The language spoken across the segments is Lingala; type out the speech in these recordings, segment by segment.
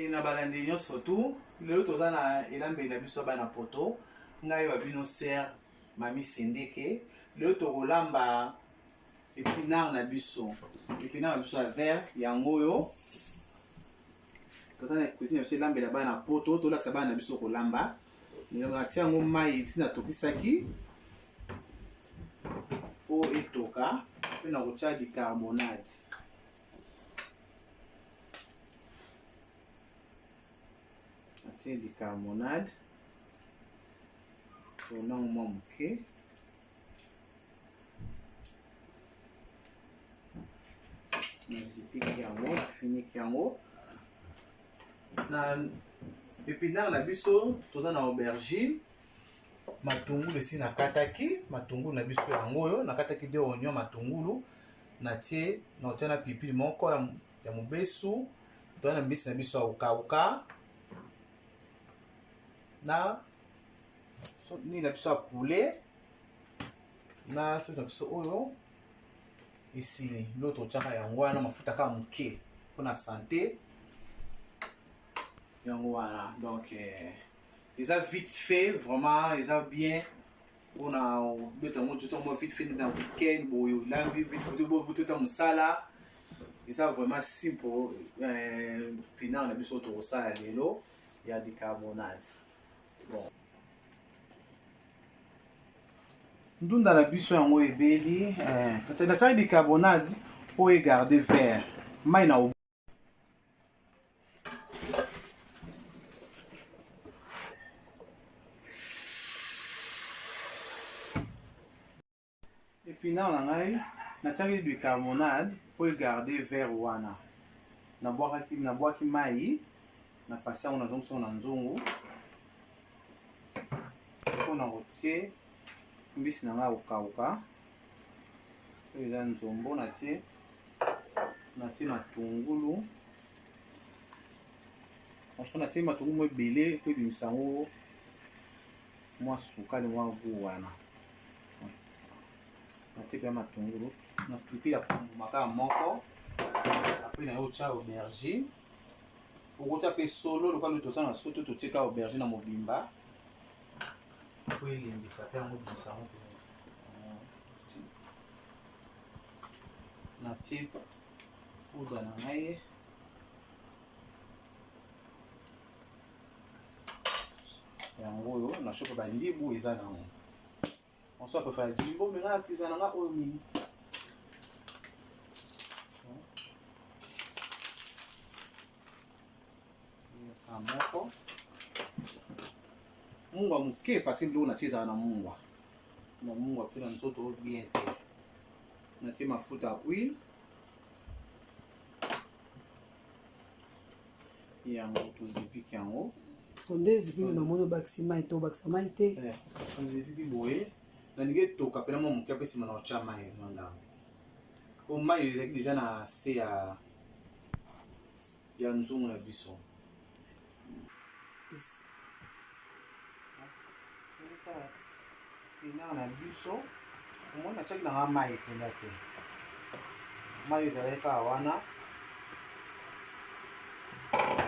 Te na balandi nyonso tu lelo toza na elambeli na biso bana poto ngai wa bino ser mami sendeke lelo tokolamba epinard na biso epinard na biso ya vert yango oyo toza na cuisine na biso elambela bana poto tolakisa bana na biso kolamba natia yango mai esi natokisaki mpo etoka mpe nakotia bicarbonate Natie bicarbonate tonango mwa moke nazipiki yango nafiniki yango na epinard na biso toza na aubergine matungulu esi nakataki matungulu na biso yango oyo nakataki de oignon matungulu natie nakotia na pilipili moko ya mobesu toza na mbisi na biso ya kokauka na nini na biso ya poulet na soki na biso oyo esili biloko totyaka yango wana mafuta kaka moke mpona sante yango wana donc eh, eza vite fait vraiment eza bien mpona obeta yango nzoto yango vite fait na weekend boye olambi vite fait botota mosala eza vraiment simple eh, pinard na biso tokosala lelo ya bicarbonate bon ndunda na biso yango ebeli eh, nasali bicarbonate mpo egarde vert mai na Epinard na ngai natiaki bicarbonate mpo egarde vert wana nabwakaki nabwaki mai na pasi yango nazongisi yango na nzungu mpo na kotie mbisi na ngai ya kokauka oyo eza nzombo natie natie matungulu ensuite natie matungulu mwa ebele mpo ebimisa yango mwa sukali mwa gout wana natie mpe matungulu na pilipili ya mbuma kaka moko apres naye otya aubergine okotya mpe solo lokola nde toza na soto totie kaka aubergine na mobimba mpo elembisa mpe yango ebimisa yango mpe natie poudre na ngai yango oyo na shope bandibu eza nango Bonsoir soit préfère Jimbo, mais là, artisanat oyo mingi. Moko mungwa moke parce que biloko natie ezala na mungwa na mungwa mpe na nzoto bien te natie mafuta ya huile yango tozipiki yango siko nde ezipiki namoni obakisi mai te obakisa mai te eh, ezipiki boye nalingi etoka mpena mwa moke ape nsima na otya mai mwa ndambo po mai ezalaki deja na se ya ya nzungu na biso Pinard na biso omoni natiaki nanga mai mpenza te mai ezalaki kaka wana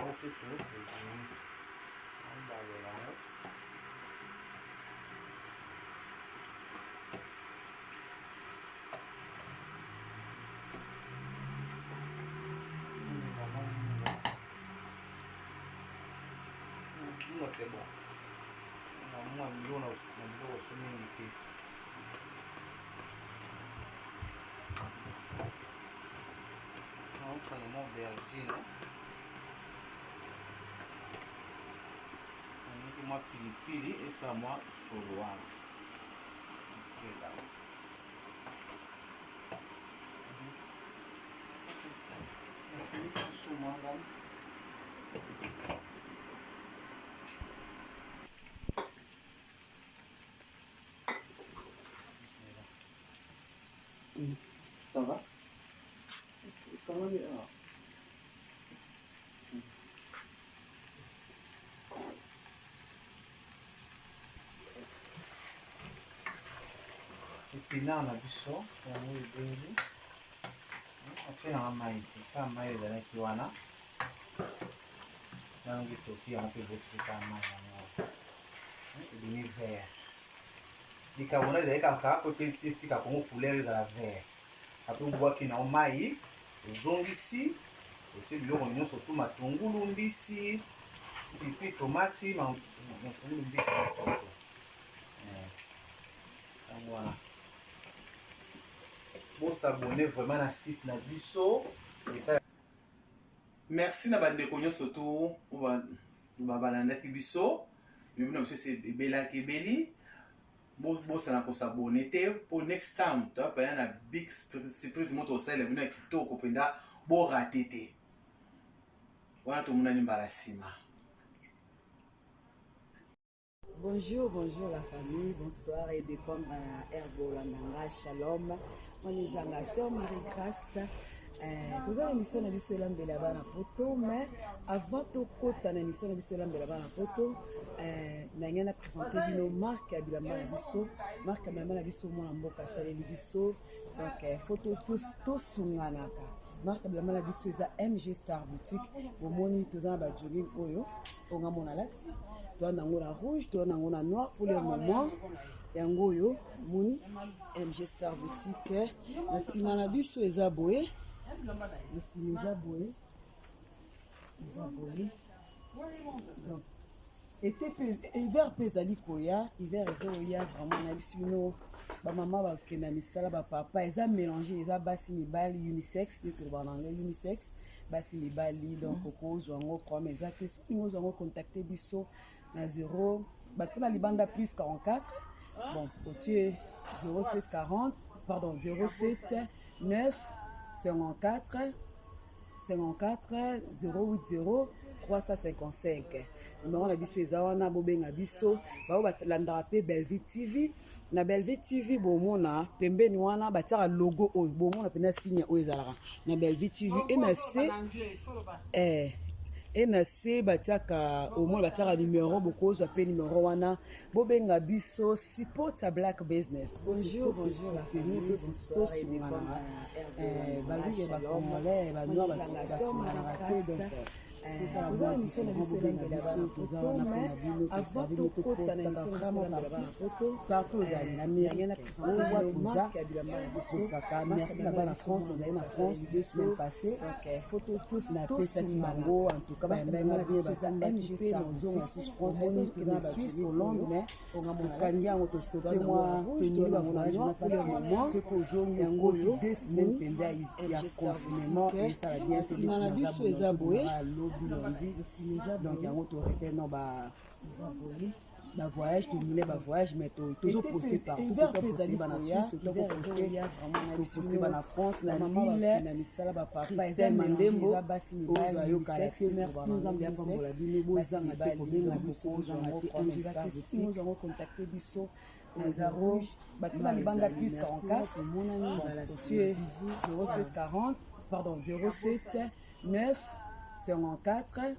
mosusu ezali ambalola yango c'est bon na mwa biloko na biloko so mingi te naokanga mwa aubergine nalingi mwa pilipili esala mwa solo wana nafiniki biso mwa ngai Ça va Comment dire Epinard na biso yango ebeli atie nanga mai te kaka mai ezalaki wana. Yango etoki yango mpe eboti mpe kaka mai yango ebimi vert. Bicarbonate ezali kaka mpo mpe etika kongo couleur ezala vert. Apres obwaki na yo mai, ozongisi, otie biloko nyonso tu matungulu, mbisi, pipi, tomati, matungulu, mbisi, toto. Eh, yango wana. Bosabone vraiment na site na biso. Merci na bandeko nyonso tu balandaki biso. Bino na biso ebelaki ebeli. Bosana kosabone te mpo next time toyapaya na big surprise moto osalela bino ya kitoko mpenza, borate te. Wana tomonani mbala nsima. Bonjour, bonjour la famille, bonsoir et dépendre na Ergo Landanga, shalom. On est en la sœur Marie-Grâce. Euh, toza na émission na biso elambela bana poto mais avant tokota na émission na biso elambela bana poto euh, na ngai na présente bino marque ya bilamba na biso marque ya bilamba na biso mwana mboka asaleli biso donc euh, faut tosunganaka marque ya bilamba na biso eza mg star boutique bomoni toza na ba jogging oyo oyo nga mona alati toza nango na rouge toza nango na noir pour le moment yango oyo omoni mg star boutique na nsima na biso eza boye na nsima eza boye eza boye donc ete mpe hiver mpe ezali koya hiver ezoya vraiment na biso bino bamama bakenda misala bapapa eza mélange eza basi mibali unisex nde tolobaka na anglais unisex basi mibali donc okozwa yango problème eza te soki olingi ozwa yango contacte biso na 0 bato na libanda plus 44 bon otie 07 40 pardon 07 9 54 54 080 355 numero na biso eza wana bobenga biso baoyo balandaka mpe Bellevue TV na Bellevue TV bomona pembeni wana batiaka logo oyo bomona mpenza signe oyo ezalaka na Bellevue TV e na se eh, e na se batiaka omona batiaka numero bokozwa mpe numero wana bobenga biso support ya black business bonjour bonjour la famille tosunganaka balobi ya bacongolais banoir basunganaka te donc tosala mwa différent bobenga biso toza wana mpona bino toservi bino topostaka vraiment partout partout ozali na amérique oyo wapi oza topostaka merci na bana france nazali na france deux semaines passées napesaki bango en tout cas bayambaki nga bien basumbaki mpe nazonga susu france toza na suisse hollande mais tokangi yango tostope mwa tolingi bavoyage na parce que soki ozongi okoti deux semaines mpenza ya confinement esala bien nsima na biso eza boye lobi lundi donc yango torete no ba ba voyage tomine ba voyage mais tozoposte partout toposte bana suisse totokoposte bana france na lille na misala bapapa mandembo ozwa yo kala te merci nzambe apambola bino bozanga te kobenga biso bozanga te mg star boutique contacte biso na eza rouge bato na libanda plus 44 omonani otie 07 40 pardon 07 9 54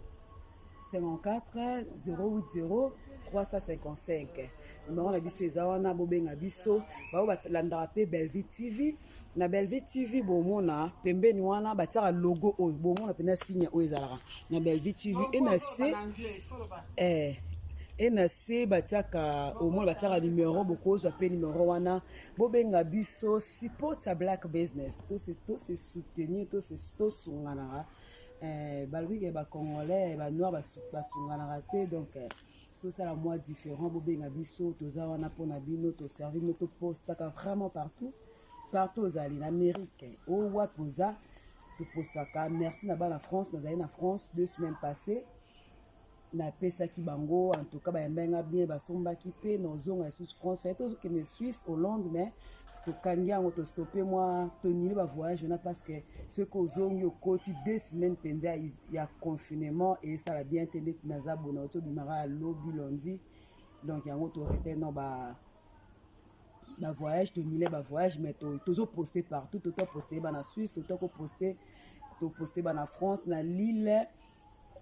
54 080 355 numero na biso eza wana bobenga biso baoyo balandaka mpe Bellevue TV na Bellevue TV bomona pembeni wana batiaka logo oyo bomona mpenza signe oyo ezalaka na Bellevue TV e na se eh, e na se batiaka omona batiaka numero bokozwa mpe numero wana bobenga biso support ya black business tose soutenir tosunganaka eh, balobi ke bacongolais banoir basunganaka te donc eh, tosala mwa différent bobenga biso toza wana mpona bino toservi bino topostaka vraiment partout partout ozali na amérique oyo wapi oza topostaka merci na bana france nazali na france deux semaines passées napesaki bango en tout cas bayambaki nga bien basombaki mpe nazonga lisusu france faye tozokende suisse hollande mais tokangi yango tostope mwa tonini bavoyage wana parce que soki ozongi okoti deux semaines mpenza ya confinement esala bien te ndeti naza bona oti obimaka lobi lundi donc yango torete no ba bavoyage tonile bavoyage mais tozoposte partout totoposte bana suisse totokoposte toposte bana france na lille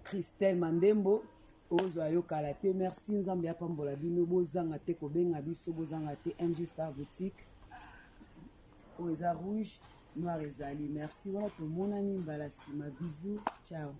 Christelle Mandembo ozwa yo kala te merci nzambe apambola bino bozanga te kobenga biso bozanga te mg star boutique oyo eza rouge noir ezali merci wana tomonani mbala nsima bisous ciao.